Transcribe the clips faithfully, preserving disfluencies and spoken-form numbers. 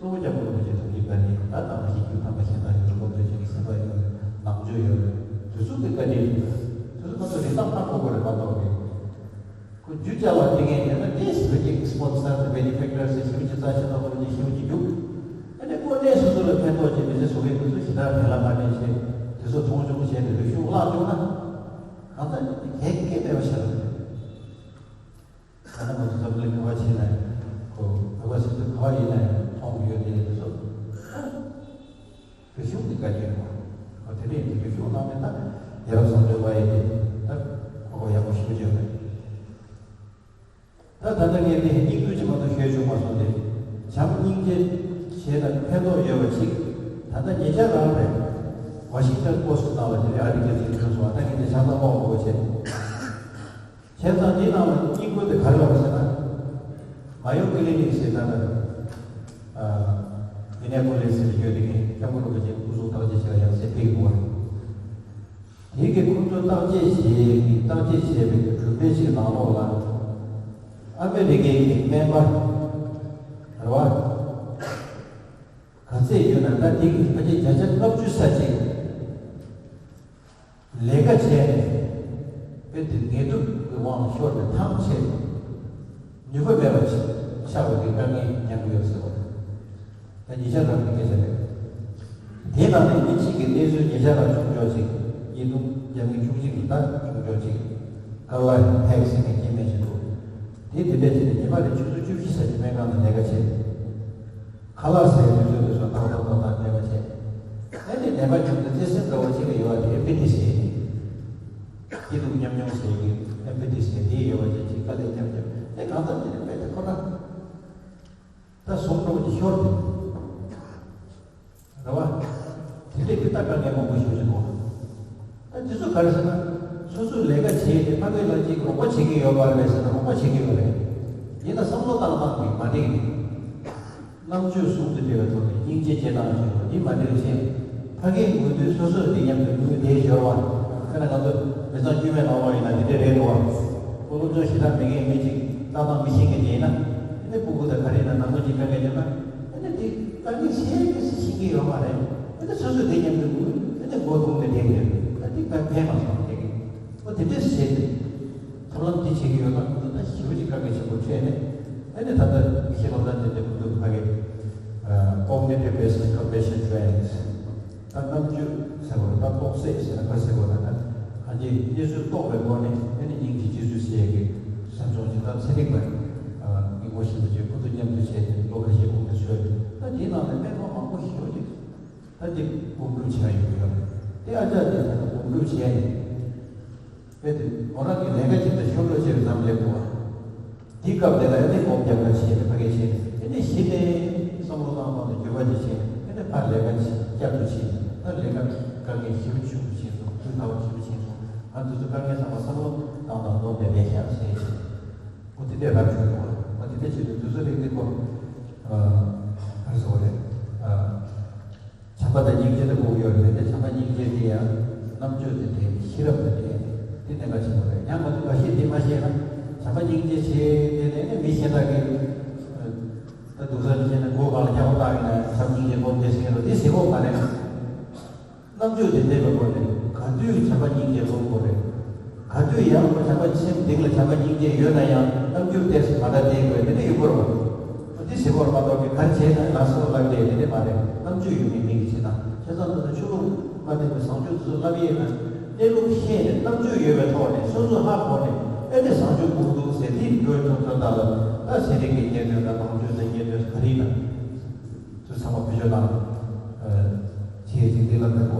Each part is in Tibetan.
གཙོ་བོ་རྒྱལ་པོ་རིན་པོ་ཆེ་ཐུགས་ཀྱི་བཀའ་དྲིན། ད་དམ་པ་ཞིག་རྒྱུ་དམ་པ་གཞན་དག་ཡོད། སློབ་ཕྲུག་ཅིག་གི་སེམས་པ་ཡོད། ནང་ཆོས་ཡོད། དེ་ཚོ་གི་བཀའ་དྲིན་རེད། དེ་ཚོ་ཁོ་ཚོ་རིན་ཐང་ཧ་གོ་དགོས་རེད་མ་གཏོགས་རེད། ཁོ་རྒྱུ་ཅག་ལ་དེ་ངས་ཉན་ན་ཏེས་བོད་ཀྱི་སི་པོན་སར་དང་བེ་ནི་ཕེག་ཊར་སི་ཞེ་པོ་ཅིག་རྩ་ཆེ་ཐོག་ཁོ་རང་གི་ཞེ་པོ་ཅིག་རྒྱུག་ཨ་ནི་ཁོ་གནས་སོ་སོ་ལ་ཕན་ཐོགས་ཀྱི་མི་ཚེ་བཟོ་མཁན་དེ་ཚོ་ཞེ་དྲག་ཕན་ལ་མ་ཕན་ཞེས་དེ་ཚོ་མཐོང་ཆུང་བྱས་ཏེ་རིག་གཞུང་བརླག་བཅུག་ན་གང་ལྟར་གལ་གལ་མེད་པ་ཆགས་རེད། ད་ནི་ང་ཚོ་འཛམ་གླིང་ག་པར་ཕྱིན་ནའི་ཁོ་བོད་པ་སེམས་ཚོར་ག་པར་ཡིན་ནའི་མཐོང་གི་ཡོད་དེ་ཚོ། རིག་གཞུང་གི་བཀའ་བཀྱོན་རེད་བ། དེ་འདྲ་ཡིན་དུས་རིག་གཞུང་ནང་ནས་ད་ཡ་རབས་བཟང་སྤྱོད་པ་ཡིན་ཏེ་ད་ཁོ་ཁོ་ཡག་པོ་ཞེ་པོ་ཅིག་རེད། ད་ད་ལྟ་ངས་འདི་སྙིང་བསྡུས་ཅིག་མ་གཏོགས་ཤོད་ཆོག་མ་སོང་སྟེ། བྱམས་སྙིང་རྗེ་བྱས་ན་ཕན་ཐོགས་ཡོད་པ་ཅིག་ད་ལྟ་ཉེ་ཆར་རང་རེད། ཝ་ཤིང་ཊོན་པོ་སི་ཊི་ནང་ལ་དེ་རིང་ཨ་ཊི་ཀལ་ཅིག་བྱུང་སོང་བ། ད་ངས་འདི་ཆ་ཚང་ཀློག་དགོས་བྱས། བྱས་ཙང་འདི་ནང་ལ་སྙིང་པོ་དེ་ག་རེ་ལབ་ཟེར་ན། མ་ཡོ་ཀི་ལི་ནིག་ཟེར་ད་ལྟ་ཨ་མི་ནེ་པོ་ལིས་ཟེར་ཡོད་དེ་ངས་སྐྱབས་མགོན་རིན་པོ་ཆེ་སྐུ་གཟུགས་བརྟག་དཔྱད་བྱེད་ཡག་ཟེར་ཕེབས་ཡོད་རེད། དེ་གི་ཁོང་ཚོ་བརྟག་དཔྱད་བྱས་ཀྱི་བརྟག་དཔྱད་བྱས་པའི་གི་གྲུབ་འབྲས་ཅིག་ནང་ལོགས་ལ་ཨ་མེ་རི་ཀའི་གི་སྨན་པ་རེད་བ། ག་ཚད་ཡོད་ན་ད་དེ་གི་ཕལ་ཆེར་བརྒྱ་ཆ་ལྔ་བཅུ་ས་གཅིག་ལས་ཀ་བྱས་ནས་དཔེ་དེ་ངལ་དུབ་ཀྱི་དབང་ལ་ཤོར་ནས་ཐང་ཆད་ནས་ནུས་པ་མེད་པ་ཆགས་པའི་གི་དཀའ་ངལ་མྱངས་ཀྱི་ཡོད་ཟེར་བ་རེད། ད་ཉེ་ཆར་རང་གི་སྐད་ཆ་རེད། དེའི་ནང་ནས་མི་གཅིག་གི་གནས་ཚུལ་ཉེ་ཆར་རང་བྱུང་ཆོག་ཅིག་ཉེས་རྡུང་རྒྱབ་མཁན་ཆུང་ཆུང་གི་ད་བྱུང་ཆོག་ཅིག་ཀར་ལ་ཧེག་ཟེར་མཁན་སྐྱེ་དམན་ཞིག་འདུག་དེ་དེ་འདྲ་བྱས་ནས་ཉི་མ་རེ་ཆུ་ཚོད་བཅུ་བཞི་ཙམ་གྱི་སྨན་ཁང་ནང་ལས་ཀ་བྱས། ཁ་ལག་ཟས་དུས་ཚོད་དུས་ཚོད་ཏག་ཏག་ཏག་ཏག་ལས་ཀ་བྱས། ཨ་ནི་ནད་པ་མཉམ་དུ་བརྩེ་སེམས་འདྲ་བོ་ཅིག་ལ་ཡོད་པ་དེ་ཨེམ་པ་ཐི་ཟེར་ནས། སྐྱིད་སྡུག་མཉམ་མྱོང་ཟེར་གྱི་ཨེམ་པ་ཐི་ཟེར་དེ་ཡོད་པ་ཅིག་ཅིག་དཀའ་ལས་མཉམ་མཉམ་ཨེ་གང་ལྟར་དེ་ནི་དཔེ་དེ་ཁོ་ན། ད་སོང་འགྲོ་གི་ཤོར་དེ། རེད་བ། དེ་འདྲས་ཀྱི་ལྟ་ག་ངས་མང་པོ་ཞུ་བཞིན་འདུག་ད་འདི་ཚོ་ག་རེ་ཟེར་ན། སོ་སོའི་ལས་ཀ་བྱས་ཏེ་ཕ་གི་ལ་ཅིག་རོགས་པ་བྱེད་ཀྱི་ཡོད་པ་རེད་ཟེར་ན་རོགས་པ་བྱེད་ཀྱི་ཡོད་རེད། ཡིན་ན་བསམ་བློ་བཏང་སྟངས་ཀྱིས་མ་འགྲིག་ནས། རྣམ་དཔྱོད་ཟུང་དུ་འབྲེལ་བའི་ཐོག་ནས་སྙིང་རྗེ་སྐྱེ་སྟངས་བྱེད་དགོས། འདི་མ་འགྲིག་ཕྱིན། ཕ་གིའི་དགོས་དུས་སོ་སོར་འདི་མཉམ་དུ་དགོས་དེ་ཤོར་བ། དཔེར་ན་ང་ཚོ་མི་ཚང་དཀྱུས་མའི་ནང་ལོགས་ཡིན་ན་འདི་འདྲས་རེད་འདུག་བ། ཁོ་སློབ་སྦྱོང་ཞེ་དྲག་མེད་མཁན་མི་གཅིག་ལྟ་སྟངས་མི་ཤེས་མཁན་དེ་ཡིན་ན། ཨ་ནི་སྤུ་གུ་དང་ག་རེ་ཡིན་ན་ནང་མི་གཅིག་དཀའ་ངལ་འཕྲད་ན། ཨ་ནི་དེ་དཀའ་ངལ་ཆེ་གི་སེ་ཤེས་ཀྱི་ཡོད་མ་རེད། ཨ་ནི་སོ་སོས་དེ་མཉམ་དུ་དགོས། ཨ་ནི་མགོ་བརྡུངས་ནས་བསྡད་ཀྱི་ཡོད། ཨ་དེ་དཀའ་ཕན་མ་སོང་བསྡད་ཀྱི། ཨོ་དེ་འདྲས་བྱས་ཏེ། ཐབས་ལམ་འདི་བྱེད་ཀྱི་ཡོད་ན་ཁོ་ཚོ་ད་ཞེ་པོ་ཅིག་དཀའ་ངལ་ཆེན་པོ་འཕྲད་ནས། ཨ་ནི་ད་ལྟ་མི་ཤེས་ལོ་ཙཱ་འདི་འདྲ་ཁོ་ཚོ་ཕ་གི་ཨ་cognitive based compassion training ད་རྣམ་དཔྱོད་ཟེར་བ་རེད། ད་རྟོག་སད་ཟེར་ན་ག་ཟེར་བ་ད་ད་གང་ཅི་གནས་ཚུལ་རྟོགས་པའི་སྒོ་ནས་ཨ་ནི་སྙིང་རྗེ་རྗེ་བཙུན་ཟེར་ཡས་ཀྱི་སེམས་བྱུང་ཅིག་ད་ཚན་རིག་པ་ཨ་སྙིང་པོ་ཞིག་ཏུ་བྱས་ཁོ་ཚོ་མཉམ་དུ་བྱས་ཏེ་ལོ་ཁ་ཤས་གོང་ནས་བཟོས་ཏེ་ད་དེའི་ནང་ནས་སྨན་ཁང་མང་པོ་ཞིག་ཡོད་ཅིག་ད་འདི་སྒོམ་སྒྲུབ་བྱས་ཡོད་ཡོད་རེད། དེ་ཨ་ཅག་དེ་ད་ལྟ་སྒོམ་སྒྲུབ་བྱས་ནས། དཔེ་དེ་མོ་རང་གི་ལས་ཀ་ཅིག་དང་ཤོར་ལོ་ཅིག་ཙམ་ལས་གོ་བ། འདི་སྐབས་དེ་ལ་ཨེ་ནི་སྒོམ་རྒྱབ་ཁ་བྱས་ནས་ཕ་གི་བྱས་ནས་ཨེ་ནི་གཞི་ནས་བསམ་བློ་བཏང་སྟངས་དང་འགྱུར་བ་ཅིག་བྱས་ནས་ཨེ་ནི་ཕར་ལས་ཀ་ཅིག་བསྐྱར་དུ་བྱས་ནས་ད་ལས་ཀ་དཀའ་ངལ་ཞེ་པོ་ཆུང་དུ་ཕྱིན་སོང་། སྐུལ་ཁ་བ་ཞེ་པོ་ཕྱིན་སོང་། ང་འདི་ཚོ་དཀའ་ངལ་ཚང་མ་བསམ་བློ་བཏང་སྟངས་ནོར་བསྡད་མེད་ཤག་ཟེར་བྱས། ཨོ་དེ་འདྲས་རབ་བྱུང་ཡོང་བ། ཨོ་དེ་འདྲས་བྱེད་དུས་དུས་ཚོད་རིང་འདི་ཁོ། ག་རེ་ཟེར་བ་རེད། བྱམས་པ་དང་སྙིང་རྗེ་དེ་དགོས་ཀྱི་ཡོད་རེད་དེ། བྱམས་པ་སྙིང་རྗེ་དེ་ཡང་རྣམ་དཔྱོད་དེ་འདྲས་ཤེས་རབ་དེ་འདྲས་དེ་གནད་འགག་ཆེན་པོ་རེད། ཡང་ང་ཚོ་འགའ་ཤས་དེ་མ་ཤེས་ན་བྱམས་པ་སྙིང་རྗེ་བྱས་དེ་ནས་ནི་མི་གཞན་དག་གིས་ད་སྡུག་ས་མི་ཤེས་ན་མགོ་སྒང་ལ་སྐྱག་པ་བཏང་ཡོད་ན་བྱམས་སྙིང་རྗེ་སྒོམ་བསྡད་ཟེར་གྱི་རེད། དེ་ཟེར་དགོས་མ་རེད། རྣམ་དཔྱོད་དེ་འདྲས་པའི་སྒོ་ནས་ག་དུས་བྱམས་པ་སྙིང་རྗེ་སྒོམ་དགོས་རེད། ག་དུས་ཡང་བྱམས་པ་སེམས་གཏིང་ལ་བྱམས་པ་སྙིང་རྗེ་ཡོད་ན་ཡང་རྣམ་འགྱུར་ཏོག་ཙམ་མ་འདྲ་བསྟན་དགོས་དེ་འདྲ་ཡོད་དགོས་རེད་བ། འདི་ཟེར་དགོས་རེད་མ་གཏོགས་ག་རེ་བྱས་ན་ལགས་སོ་ལབ་བསྡད་དེ་འདྲ་མ་རེད། རྣམ་དཔྱོད་ཡོད་མཁན་མི་གི་བྱེད་སྟངས་བྱས་ཙང་ད་ལྟ་ཆོས་ལུགས་མ་བསྟེན་པའི་བཟང་སྤྱོད་དེ་ཚོ་ལབ་ཡས་ན་གནས་ལུགས་ཤེས་ནས་རྣམ་དཔྱོད་ཡོད་པའི་ཐོག་ནས་སོ་སོ་ཧ་གོ་ནས་ཨེ་འདྲ་བཟང་སྤྱོད་སྒོམ་འདུག་ཟེར་དེ་འགྲོ་ཐུབ་ཐུབ་ད་ལ་ད་ཚན་རིག་གི་རྙེད་དོན་དང་ནང་ཆོས་ཀྱི་རྙེད་དོན་ག་རེ་ཡིན་ན་ཚོ་ཚང་མ་བེད་སྤྱོད་གནང་བྱས་ཅིག་འདི་ལ་མེད་པ།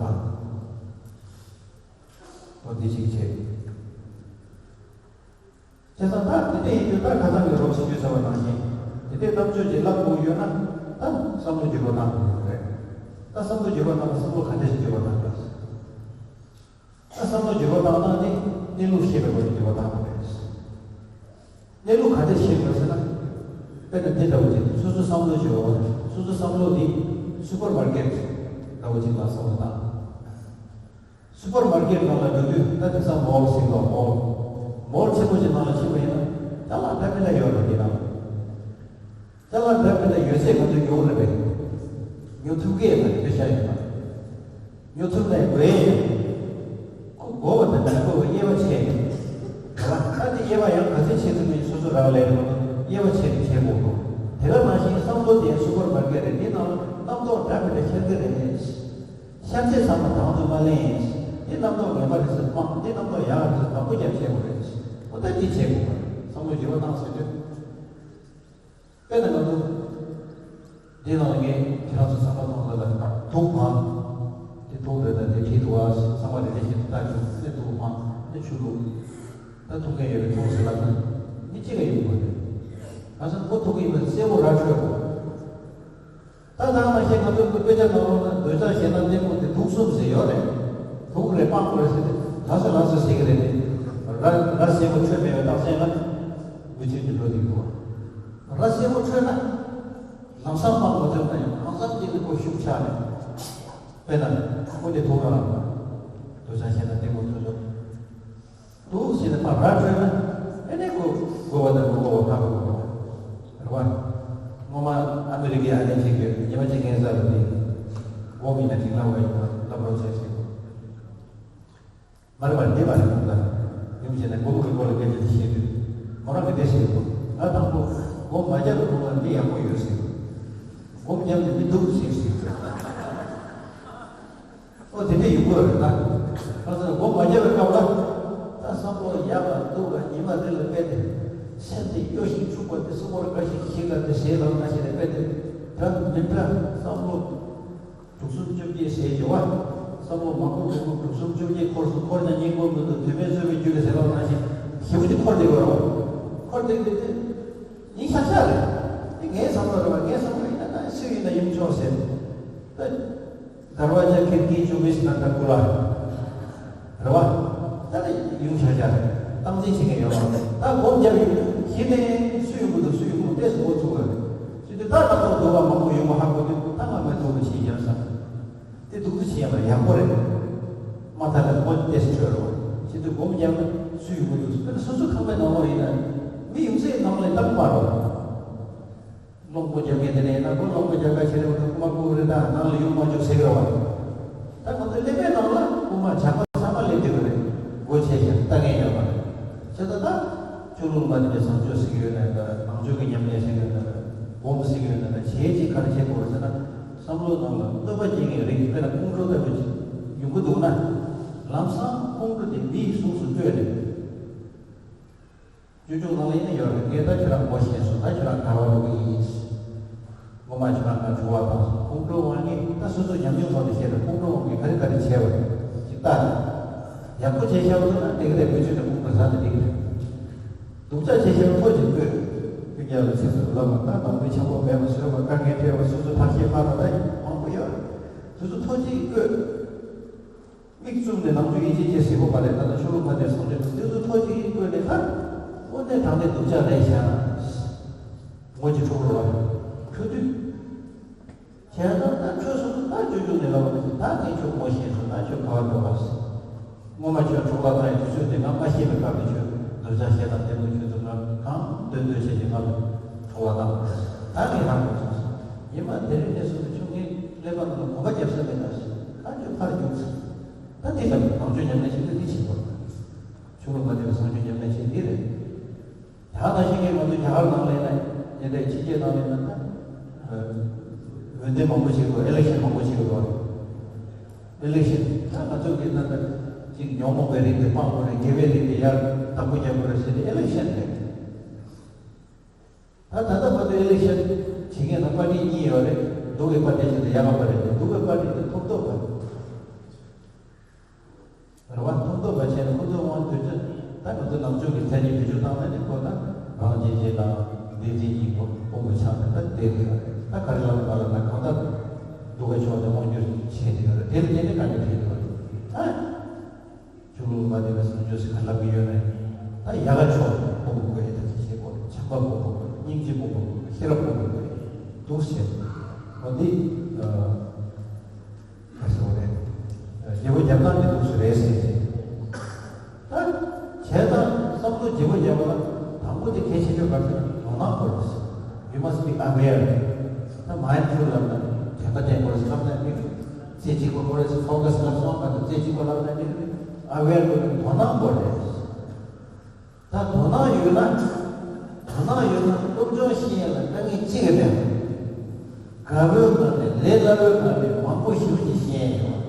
ཨོ་འདི་ཞིག་བྱེད། བྱས་ཙང་ད་དེ་འདྲ་ཡིན་དུས་ད་ཁ་སང་གི་རོགས་ཞུས་ཚར་བ་ནང་བཞིན་དེ་འདྲའི་རྣམ་དཔྱོད་ཀྱི་རླབས་དགོས་ཡོད་ན་ད་བསམ་བློ་འགྱུར་བ་གཏང་དགོས་ཡོད་རེད། ད་བསམ་བློ་འགྱུར་བ་གཏང་ན་བསམ་བློ་ག་འདྲ་ཞིག་འགྱུར་བ་གཏང་དགོས། ད་བསམ་བློ་འགྱུར་བ་གཏང་སྟངས་དེ་གནས་ལུགས་ཤེས་པའི་སྒོ་ནས་འགྱུར་བ་གཏང་དགོས་རེད། གནས་ལུགས་ག་འདྲ་ཤེས་དགོས་ཟེར་ན། དཔེར་ན་འདི་འདྲ་བོ་ཅིག་སོ་སོ་བསམ་བློ་ཞིག་འོང་། སོ་སོ་བསམ་བློ་འདི་སུ་པར་མར་ཀེཊ་འདྲ་བོ་ཅིག་ལ་བསམ་བློ་བཏང་། སུ་པར་མར་ཀེཊ་ནང་ལ་འགྲོ་དུས་ད་དེང་སང་མོལ་ཟེར་གྱི་འདུག་མོལ། མོལ་ཆེན་པོ་ཅིག་ནང་ལ་ཕྱིན་པ་ཡིན་ན་ཅ་ལག་འདྲ་མི་འདྲ་ཡོད་རེད། དེ་ནང་ཅ་ལག་འདྲ་མི་འདྲ་ཡོད་ཚད་ང་ཚོས་ཉོ་གི་རེད་པས། ཉོ་ཐུབ་ཀྱི་ཡོད་པ་རེད། དཔེ་ཆ་ཡོད་པ། ཉོ་ཐུབ་ནའི་དགོས་ཡས་ཡོད། ཁོ་དགོས་པ་དང་མི་དགོས་པའི་དབྱེ་བ་ཕྱེ་ཡོད། རེད་བ། ད་དེ་དབྱེ་བ་ཡང་ག་ཚོད་ཕྱེ་ཐུབ་མིན་སོ་སོ་རང་ལས་རེད་མ་གཏོགས་དབྱེ་བ་ཕྱེ་ནས་བྱེད་དགོས་གོ། དེ་ག་ནང་བཞིན་བསམ་བློ་དེ་སུ་བར་མ་འགལ་རེད། འདི་ནང་ལ་རྣམ་རྟོག་འདྲ་མི་འདྲ་ཤར་གི་རེད། ཤར་ཚད་ཚང་མ་དང་དུ་མ་ལེན་ཡིན། འདི་རྣམ་རྟོག་ངན་པ་རེད་ཟེར་སྤང་། འདི་རྣམ་རྟོག་ཡག་རེད་ཟེར་བདག་པོ་རྒྱབ་བྱེད་དགོས་རེད། འོ་ད་འདི་བྱེད་དགོས་པ་རེད། བསམ་བློ་འགྱུར་བ་བཏང་ཟེར་དུས། དཔེར་ན་ང་ཚོ་འདི་ནང་ལ་ངས་ཁྱེད་རང་ཚོ་བསམ་བློ་གཏོང་ལ་ལ་དུག་སྦང་། དེ་དུག་རེད། ད་དེ་བྲིས་འདུག་ཨ། ཚང་མ་རེ་རེ་བཞིན་དུ་ལྟ་བྱུང་། དེ་དུག་སྦང་། དེ་ཆུ་བླུགས། ད་འཐུང་མཁན་ཡོད་པའི་འཐུང་ཟེར་ལབ་ན་མི་གཅིག་ལ་ཡོང་དགོས་རེད། ག་ས་ཁོ་དུག་ཡིན་པ་གསལ་པོ་ར་འཕྲོད་དགོས། ད་ད་མ་ཤེས། ང་ཚོ་དཔེ་ཆ་ནང་ལོགས་ན་འདོད་ཆགས་ཞེ་སྡང་གཏི་མུག་དེ་དུག་གསུམ་ཟེར་ཡོད་རེད། དུག་རེད། སྤང་དགོས་རེད་ཟེར་ཏེ་ལགས་སོ་ལགས་སོ་ཟེར་གི་རེད་དེ། ར་ར་གསལ་པོ་འཕྲོད་མེད་པའི་རྟགས་མཚན་ལ་འགུལ་ཆེན་གྱི་འགྲོ་དེ་འདུག་ར་གསལ་པོ་འཕྲོད་ན་ལམ་སང་སྤང་མ་ཐུབ་ན་ཡང་གང་འཚམ་ཅིག་ནི་ཁོ་ཤུགས་ཆག་ནས། དཔེར་ན་ཁོ་དེ་དུག་རང་འདོད་ཆགས་ཞེ་སྡང་གཏི་མུག་ཐུག་ཐུག་འདུག་ཟེར་ནས་ཕར་ར་འཕྲོད་ན། ཨེ་ནས་ཁོ་དགོས་པ་དང་མི་དགོས་པ་ཧ་གོ་དགོས་པ་རེད་བ། སྔོན་མ་ཨ་མི་རི་ཀའི་ཨ་ནེ་གཅིག་གིས་ཉི་མ་གཅིག་ངའི་རྩ་ལ་དེ་སྒོམ་ཡིན་ན་འགྲིག་ན་བ་ཡིན་ན་ལབ་རོགས་བྱས་ཟེར། མ་རེད་པ། འདི་མ་རེད་ད། ཡུམ་བྱས་ན་སྒོམ་གྱི་སྐོར་ལ་སྐད་ཆ་དེ་བཤད་དུས་མོ་རང་གིས་འདི་ཟེར་གོ། ང་དང་པོ་སྒོམ་མ་རྒྱབ་པའི་གོང་ལ་འདི་ཡག་པོ་ཡོད་ཟེར། སྒོམ་རྒྱབ་ནས་མི་སྡུག་ཟེར་ཟེར། ཨོ་དེ་འདྲ་ཡོང་གི་རེད་ད། ཁ་སང་སྒོམ་མ་རྒྱབ་པའི་སྐབས་ལ། ད་བསམ་བློ་ཡག་ལ་སྡུག་ལ་ཉི་མ་རེ་ལ་སྤེལ་ཏེ། སེམས་དེ་སྐྱོ་ཞིང་འཁྲུགས་པ་དེ་སོ་སོར་དགའ་ཞིང་ཞིག་ལ་དེ་ཟེར་ལབ་ན་ཞེས་ནས་སྤེལ་ཏེ། འདྲ་མི་འདྲ་བསམ་བློ། དྲུག་གསུམ་བཅོ་བརྒྱད་ཟེར་གྱི་བ། བསམ་བློ་མང་པོ་མང་པོ་དྲུག་གསུམ་བཅོ་བརྒྱད་འཁོར་སོང་། འཁོར་ན་སྙིང་པོ་མི་འདུག་དུས་མེད་གསོད་པའི་རྒྱུ་རེད་ཟེར་ལབ་ན་ཞེས་ཞེ་པོ་ཅིག་འཁོར་བསྡད་ཡོད་རེད་བ། འཁོར་བསྡད་བསྡད་དེ། ཡིན་ཤག་ཤག་རེད། དེ་ངའི་བསམ་བློ་རེད་བ། ངའི་བསམ་བློ་ཡིན་ན་ད་སུ་ཡིན་ན་ཡུམ་མཆོག་ཟེར། ད་དར་བ་ཅག་ཁེར་གྱིས་བཅུག་མི་ཞིག་ན་ད་ཀུ་ལ་རེད་བ། ད་ནི་ཡུམ་ཤག་ཤག་རེད། སྟངས་འཛིན་བྱེད་མཁན་ཡོད་རེད་བ། ད་སྒོམ་རྒྱབ་ཡོད་གཞི་ནས་སུ་ཡོང་གི་འདུག་སུ་ཡོང་གི་འདུག་ཏོག་ཙམ་འགོ་ཚུགས་པ་རེད། ཅི་སྟེ་ད་ང་ཚོ་འདུག་བ་མང་པོ་ཡོང་བ་ཧ་གོ་དུས་ད་ང་མི་འདུག་གི་ཕྱིན་རྒྱབ་ས། དེ་སྡུག་ཅུ་བྱེད་ཡ་མ་ཡག་པོ་རེད། མ་མཐའ་ལ་སྔོན་ཏེ་སི་འཕྲོད་རོགས། ཁྱེད་ཚོས་སྒོམ་རྒྱབ་ན་སུ་ཡོང་གི་འདུག་དཔེར་ན་སོ་སོ་ཁང་པའི་ནང་ལོགས་ཡིན་ན་མི་ཡོང་སའི་ནང་ལ་བཏང་མ་རོགས། གློག་སྒོ་རྒྱབ་མཁན་དེ་ནས་ཡིན་ན་ཁོ་གློག་སྒོ་རྒྱབ་ཁ་ཕྱི་རེ་བ་དང་ཁུག་མ་ཁུག་རེ་ད་ནང་ལ་ཡོང་མ་བཅུག་ཟེར་གི་རེད་བ། ད་ང་ཚོའི་ཀླད་པའི་ནང་ལ་ཁུག་མ་ཇག་པ་ཚང་མ་སླེབས་བསྡད་ཀྱི་རེད། སྒོ་ཕྱེ་བཞག་ལྟ་མཁན་ཡོད་མ་རེད། བྱས་ཙང་ད་ཆོས་ལུགས་མ་འདི་པའི་བཟང་སྤྱོད་ཟེར་གྱི་ཡོད་ན་ད་ནང་ཆོས་ཀྱི་ཉམས་ལེན་ཟེར་གྱི་ཡོད་ན་ད་སྒོམ་ཟེར་གྱི་ཡོད་ན་ད་བྱས་རྗེས་ག་རེ་བྱེད་དགོས་རེད་ཟེར་ན། བསམ་བློ་ནང་ལ་གནོད་པ་སྐྱེལ་མཁན་རིགས་དཔེར་ན་ཁོང་ཁྲོ་ལྟ་བུ་ཅིག་ཡོང་གི་འདུག་ན། ལམ་སང་ཁོང་ཁྲོ་དེ་མི་ཡི་གཟུགས་སུ་སྤྲོད་ནས། སྤྱོད་འཇུག་ནང་ལ་ཡིན་ན་ཡོད་རེད། ངས་ད་ཁྱོད་རང་ངོ་ཤེས་སོང་། ད་ཁྱོད་རང་ག་བ་འགྲོ་གི་ཡིན། ངོ་མ་ཁྱོད་རང་ང་དྲི་བ་བཏང་སོང་། ཁོང་ཁྲོའི་དབང་གིས་ད་སོ་སོ་ཉམས་མྱོང་ཐོག་ནས་བཤད་ན་ཁོང་ཁྲོའི་དབང་གིས་ག་རེ་ག་རེ་བྱས་པ་རེད་ཅིག་ལྟ་ནས། ཡག་པོ་བྱས་བཞག་པ་འདུག་ན་འགྲིག་གི་རེད། བེད་སྤྱོད་ནས་ཁོང་ཁྲོ་ཟ་ན་འགྲིག་གི་རེད། སྡུག་ཅག་བྱས་བཞག་པ་ཐོ་ཅིག་བཀོད། ཁྱོད་རྒྱལ་ལ་ཚིག་རྩུབ་ལབ་པ། ད་དང་པོའི་འཆམ་པོ་མེད་པ་བཟོས་པ། དཀའ་ངལ་འཕྲད་པ། སོ་སོ་ཐབས་ཤེས་ཕར་ལ་ད་མང་པོ་ཡོད་རེད། དེ་ཚོ་ཐོ་ཅིག་བཀོད། མིག་བཙུམ་ནས་ནམ་རྒྱུན་ཡིད་ཆེས་བྱེད་བཟོད་པོ་མ་རེད། ད་ལྟ་ཆོས་ལུགས་མ་དེར་བཟང་སྤྱོད་འདི་ཚོ་ཐོ་གཅིག་གིས་བཀོད་ནས་ད་དངོས་གནས་དྲང་གནས་སྡུག་ཅག་རེད་ཤག་ངོ་གཅིག་འཁྲུག་རོགས། འཁྲུག་དུས། བྱས་ཙང་ད་འཕྲོད་སོང་། ད་སྤྱོད་འཇུག་ནས་ལབ་པ་ནི་ད་ངས་ཁྱོད་ངོ་ཤེས་སོང་། ད་ཁྱོད་ག་བ་འགྲོ་བ་ཟེར། སྔོན་མ་ཁྱོད་འཁྲུག་ལ་བཏང་ཡི་དུས་ཚོད་དེ་ང་མ་ཤེས་པའི་སྐབས་ནས་ཁྱོད་འདོད་ཆགས་ཞེ་སྡང་གཏི་མུག་ཁྱོད་ཚོ་ང་གང་འདོད་འདོད་བྱས་ཀྱི་ང་ལ་འཁྲུག་ལ་བཏང་བ་རེད། ད་ངས་ཧ་གོ་སོང་ཟེར། ཉི་མ་དེ་རིང་ནས་བཟུང་སྟེ་ཁྱོད་ངའི་ཀླད་པ་ནང་ལ་གོམ་པ་རྒྱབ་ས་མེད་ད་ཟེར། ད་ཁྱོད་ཕར་རྒྱུགས་ཟེར། ད་འདི་ལ་ནང་ཆོས་ཉམས་ལེན་བྱེད་ན་འདི་བྱེད་དགོས། ཆོས་ལུགས་མ་འདི་བཟང་སྤྱོད་ཉམས་ལེན་བྱེད་འདི་རེད། ད་ད་ཞིག་གིས་ང་ཚོ་རྒྱ་གར་ནང་ལ་ཡིན་ན་ཉེ་འདྲའི་ཕྱི་རྒྱལ་ནང་ལ་ཡིན་ན་ད་འོས་འདེམས་མང་པོ་བྱེད་དགོས། ཨི་ལེག་ཤན་མང་པོ་བྱེད་དགོས། ཨི་ལེག་ཤན་ད་ང་ཚོ་གི་ད་ད་ཅིག་ཉོན་མོངས་པའི་རིགས་དེ་སྤང་དགོས་རེད། དགེ་བའི་རིགས་དེ་ཡར་བདག་པོ་རྒྱག་དགོས་རེད་ཟེར་ཏེ་ཨི་ལེག་ཤན་རེད། ད་ད་ལྟ་བར་དུ་ཨི་ལེག་ཤན་བྱེད་མཁན་ལ་པར་ཊི་གཉིས་ཡོད་རེད། སྡུག་གི་པར་ཊི་ཞིག་དང་ཡག་གི་པར་ཊི་ཞིག་སྡུག་གི་པར་ཊི་དེ་ཐོབ་ཐོབ་པ་རེད་བ། ཐོབ་ཐོབ་པ་བྱས་ན་ཁོ་ཚོའི་དབང་དུས་ཚོད་ད་ང་ཚོ་ནང་ཆོས་ཀྱི་མཚན་ཉིད་བེད་སྤྱོད་བཏང་ན་ནི་ཁོ་ད་རང་བྱས་རྗེས་དང་བདེན་འཛིན་གཉིས་ཁོ་དབང་དུ་ཆགས་ནས་ད་བསྡད་ཀྱི་ཡོད་རེད། ད་ག་རེ་ལབ་པ་ལབ་ན་གང་ལྟར་སྡུག་གི་ཕྱོགས་དེ་དབང་སྒྱུར་བྱས་ནས་ཡོད་རེད། དེ་ལ་བརྟེན་ནས་དཀའ་ངལ་འཕྲད་ཀྱི་ཡོད་རེད། ད། ཆོས་ལུགས་མ་འདི་པའི་བཟང་སྤྱོད་ཟེར་ག་ལབ་ཀྱི་ཡོད་ན། ད་ཡག་ག་ཕྱོགས་སྤོང་དགོས་ཡ་ད་ཅི་བྱེད་དགོས། བྱམས་པ་སྤོང་དགོས། སྙིང་རྗེ་སྤོང་དགོས། ཤེས་རབ་སྤོང་དགོས། འདུག་ཟེར། འོ་འདི་ག་ཟེར་བ་རེད། དགེ་བ་རྒྱབ་སྟངས་འདི་འདུག་ཟེར་རེད་ཟེར། ད་བྱས་ཙང་བསམ་བློ་བརྗེ་པོ་རྒྱབ་པ་ལ་དང་པོ་དེ་གལ་ཆེ་ཤོས་ག་ཟེར་ན་དོ་སྣང་དགོས་རེད་ཟེར། You must be aware. ད་མའིན་ཌ་ཕུལ་ལབ་ན་དོན་དག་བསྟན་དགོས་ རྩེ་གཅིག་པ་ཁོ་རེ་ཕོ་ཁ་སི་ལ་སོང་ག་ཚོད་རྩེ་གཅིག་པ་ལ་ན་ནི་ཨ་ཝེར་དགོས་ནི་དོ་སྣང་དགོས་རེད། ད་དོ་སྣང་ཡོད་ན། དོ་སྣང་ཡོད་ན་སློབ་སྦྱོང་ཤེས་ཡ་ལ་དཀའ་ངལ་གཅིག་གི་མེད། དགའ་བོའི་ངང་ནས་ལས་སླ་བོའི་ངང་ནས་མང་པོ་ཞིག་ཅིག་ཤེས་ཡ་ཡོད།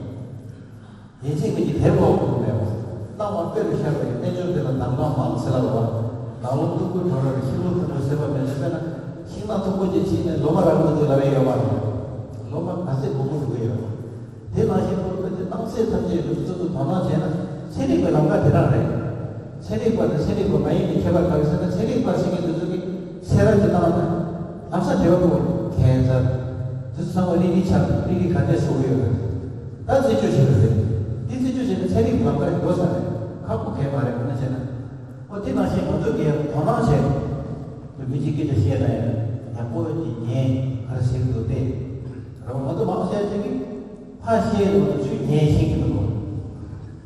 ཡིད་ཆེས་མི་གྱི་དེབ་ཀློག་དགོས་མེད་པ། སྣང་བ་དཔེ་རུ་ཤར་བའི་རྣལ་འབྱོར་དེ་ལ་དང་བླངས་མང་ཟེར་ལ་བ། ནག་ལོ་སྟུག་པོའི་གྲོང་ར་རུ་ཤིང་ལོ་མཐོན་པོ་ཟེར་བ་མེད་ན། དཔེར་ན་ཤིང་ནགས་མཐོན་པོ་ཅིག་ཕྱིན་ནས་ལོ་མ་རག་མི་འདུག་ལབ་ཡ་ཡོད་པ་རེད། ལོ་མ་ག་ཚད་སྦོམ་པོ་འགྲོ་གི་ཡོད། དེ་ནང་བཞིན་ཁོ་ཚོས་སྣང་ཚད་ཐམས་ཅད་ལུགས་སྲོལ་དུ་དོ་སྣང་བྱས་ན་ཚན་རིག་པའི་ལམ་ཁ་དེ་རང་རེད། ཚན་རིག་པ་དང་ཚན་རིག་པ་མ་ཡིན་པའི་ཁྱད་པར་ག་རེ་ཟེར་ན། ཚན་རིག་པ་ཟེར་མཁན་དེ་ཚོ་གིས་ཚན་རིག་ཅིག་བཏང་ན་ལམ་སང་དེ་བ་ཀོ་ཁེན་ཛར་དེ་ཚོ་ཚང་མ་རིག་རིག་ཆགས་རིག་རིག་ག་འདྲས་བཟོ་གི་ཡོད་རེད། ད་རྩད་གཅོད་བྱེད་དགོས་རེད། འདི་རྩད་གཅོད་བྱས་ན་ཚན་རིག་ལམ་ཁ་འགྲོ་ས་རེད། ཁག་པོ་གས་མ་རེད། མ་བྱས་ན་ཨོ་དེ་ནང་བཞིན་ང་ཚོ་གིས་དོ་སྣང་བྱས། མི་གཅིག་སྐད་ཆ་བཤད་ན་ཡང་ཡག་པོ་ཅིག་ཉན། ག་རེ་ཟེར་གི་འདུག་སྟེ། རང་ང་ཚོ་མང་ཆེ་ཅིག་གིས་ཕར་བཤད་རུང་ཚུར་ཉན་ཤེས་ཀྱི་མི་འདུག་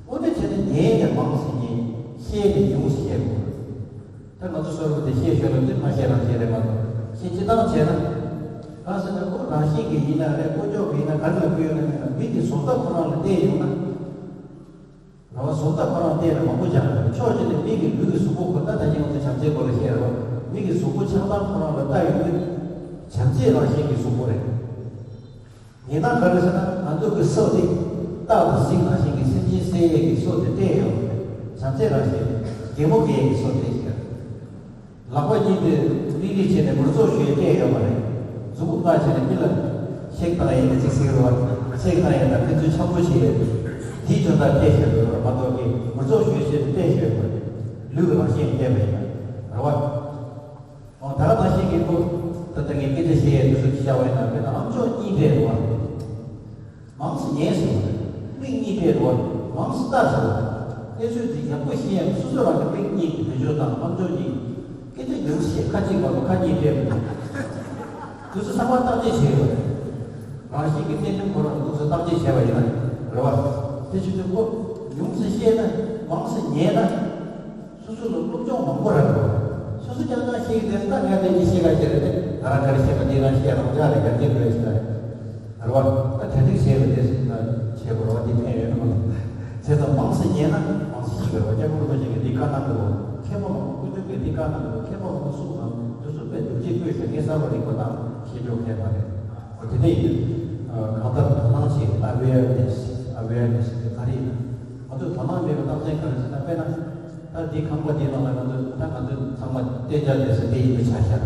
ཨོ་དེ་བྱས་ན་ཉན་ནས་མང་ཙམ་ཉན། བཤད་ནས་ཉུང་ཙམ་བཤད་དགོས། ད་ང་ཚོ་སོ་སོ་དེ་བཤད་ཤོད་ལ་དེ་མ་བཤད་རང་བཤད་རེད་མ་གཏོགས་བཤད་སྤྱི་བཏང་བྱས་ན། གང་ཟེར་ན་ཁོ་རང་བཞིན་གྱི་ཡིན་ན་རེད། ཀོ་ཅོག་གི་ཡིན་ན་ག་རེ་ལ་ཕུལ་ཡོད་ན་མིན་ན་མི་གི་བཟོ་ལྟ་ཁོ་རང་ལ་བལྟས་ཡོང་ན། རང་བཟོ་ལྟ་ཁོ་རང་བལྟས་ན་མང་པོ་ཅང་རེད། ཕྱོགས་གཅིག་ནས་མི་གི་ལུས་ཀྱི་གཟུགས་པོ་ཁོ་ད་ད་ཅི་ང་ཚོ་བྱམས་བརྩེའི་སྐོར་ལ་བཤད་རེད་བ། མི་གི་གཟུགས་པོ་ཆགས་སྡང་ཁོ་རང་ལ་ལྟ་ཡོང་དུས་བྱམས་བརྩེ་རང་བཞིན་གྱི་གཟུགས་པོ་རེད། ཡིན་ན་ག་རེ་ཟེར་ན་ང་ཚོ་གི་སོ་དེ་སྟག་དང་གཟིག་ནང་བཞིན་གྱི་སེམས་ཅན་བསད་ཡས་ཀྱི་སོ་དེ་སྤྲད་ཡོད་རེད། བྱམས་བརྩེ་རང་བཞིན་གྱི་གད་མོ་བགད་ཡས་ཀྱི་སོ་དེ་ཞིག་རེད། ལག་པ་གཉིས་དེ་རིག་རིག་བྱས་ནས་མུར་ཙོག་ཞུས་སྤྲད་ཡོད་མ་རེད། མཛུབ་གུ་བཀག་བྱས་ནས་མི་ལ་ཤེག་བཏང་ཡས་ནས་ཅིག་ཟེར་རོ། ཤེག་བཏང་ཡས་དང་ཕན་ཚུན་འཆམ་པོ་བྱེད་ཡས་དེའི་དོན་དག་སྤྲད་བཞག་ཡོད་རེད་མ་གཏོགས་ཀྱི་མུར་ཙོག་ཞུས་བྱས་ནས་སྤྲད་བཞག་ཡོད་མ་རེད། ལུས་ཀྱི་རང་བཞིན་སྤྲད་པ་ཡིན་པ་རེད་བ། འོ་ད་ག་ནང་བཞིན་གྱི་ཁོ་ད་ལྟ་ངས་སྐད་ཆ་བཤད་ཡས་དུས་སུ་ཅི་བྱ་བ་ཡིན་ན། དཔེར་ན་ཨམ་ཅོག་གཉིས་སྤྲད་རེད་བ། མང་སེ་ཉན་ཟེར་བ་རེད། མིག་གཉིས་སྤྲད་རོགས། མང་སེ་ལྟ་ཟེར་བ་རེད། གནས་ཚུལ་འདི་ཡག་པོ་ཤེས་ཡག་སོ་སོ་རང་གི་མིག་གཉིས་ཀྱི་བེད་སྤྱོད་དང་ཨམ་ཅོག་གཉིས། སྐད་ཆ་ཉུང་ཤས་ཁ་གཅིག་མ་གཏོགས་ཁ་གཉིས་སྤྲད་མི་འདུག་དུས་ཚོད་ཚང་མ་བརྟག་དཔྱད་བྱས་ཡོད་རེད། རང་བཞིན་གྱི་བསྟན་སྲུང་ཁོ་རང་གི་དུས་ཚོད་བརྟག་དཔྱད་བྱས་པ་ཡིན་ན་རེད་བ། དེ་བྱེད་དུས་ཁོ་ཉུང་སེ་བཤད་ན་མང་སེ་ཉན་ན། སོ་སོ་ལ་སློབ་སྦྱོང་མང་པོ་རག་གི་རེད། སོ་སོ་རྐྱང་རྐྱང་ཤེས་ཀྱི་རེད། ད་ངས་དེ་གཉིས་ཤེས་ག་ཤེས་རེད་དེ། ང་རང་ག་རེ་ཤེས་པ་དེ་རང་ཤེས་རང་འཇགས་ལ་ཡར་རྒྱས་འགྲོ་ཡ་ཞིག་རེད། རེད་བ། ད་གྲ་སྒྲིག་བྱས་པ་དེ་བྱེད་དགོས་རེད་བ། དེ་ཕན་ཡོད་ན་མ་གཏོགས། བྱས་ཙང་མང་སེ་ཉན་ན་མང་སེ་ཤེས་ཀྱི་རེད་བ། སྐྱབས་མགོན་རིན་པོ་ཆེ་གིས་འདི་བཀའ་གནང་གི་རེད་བ། མཁས་པ་མང་པོ་སྐུ་མདུན་གྱིས་འདི་བཀའ་གནང་གི་རེད་བ། མཁས་པ་མང་པོ་གསུངས་དང་དུས་ཚོད་དཔེ་སྡུག་ཅིག་བསྐུལ་ཞིང་ངས་གསར་པ་རིག་པ་དང་ཤེས་འཇོག་མཁས་པ་རེད། འོ་དེ་འདྲ་ཡིན། གང་ལྟར་དོ་སྣང་བྱེད། ཨ་ཝེར་ནེ་སི། ཨ་ཝེར་ནེ་སི་དེ་ག་རེ་ཡིན་ན། ང་ཚོས་དོ་སྣང་མེད་པའི་རྟགས་མཚན་ག་རེ་ཟེར་ན། དཔེར་ན། ད་འདི་ཁང་པ་འདི་ནང་ལ་ང་ཚོས་ད་ང་ཚོས་ཚང་མ་བསྟན་འཇགས་ལས་ས་དེ་ཡིན་པ་ཆ་བཞག་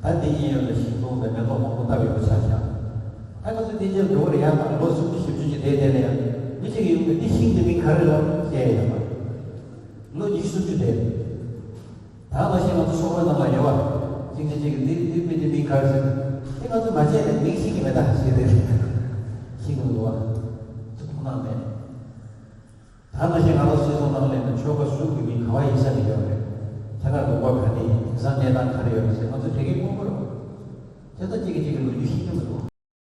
ད་འདི་གཡས་གཡོན་ལ་ཤིང་སྡོང་དང་མེ་ཏོག་མང་པོ་བཏབ་ཡོད་པ་ཆ་བཞག་ད་ང་ཚོས་བསྟན་འཇགས་འགྲོ་གི་རེད། ཡང་ད་ལོ་སུམ་ཅུ་བཞི་བཅུ་ཅིག་བསྡད་བསྡད་ན་ཡང་མི་གཅིག་གིས་ཡོང་གི་འདི་ཤིང་འདི་མིང་ག་རེ་ལབ་ཟེར་ཡ་ཡོད་མ་རེད། ལོ་ཉི་ཤུ་སུམ་ཅུ་བསྡད། ད་ནང་བཞིན་ང་ཚོ་ཚོགས་པའི་ནང་ལ་ཡོད་པ། གཅིག་གིས་གཅིག་གིས་འདི་འདི་མི་འདི་མིང་ག་རེ་ཟེར། དེ་ང་ཚོ་མ་བྱས་ནས་མིང་ཤེས་ཀྱི་མེད་ད་ཟེར་དེ་རེད། ཤེས་ཀྱི་མི་འདུག་བ། ཚོ་མཐོང་སྣང་མེད། ད་ནང་བཞིན་ང་རང་སྲིད་ཚོགས་ནང་སླེབས་ནས་ཆོལ་ཁ་གསུམ་གྱི་མིང་ག་བ་ཡིན་ས་ནས་ཡོད་རེད། ཐད་ཀར་ལུང་པ་ག་ནས་ཡིན། དེང་སང་གནས་སྟངས་ག་རེ་ཡོད་རེད་ཟེར་ང་ཚོ་དྲན་གྱི་དངོས་པོ་རེད། དེ་ལྟར་གཅིག་གིས་གཅིག་གི་ལོ་རྒྱུས་ཤེས་ཀྱི་མི་འདུག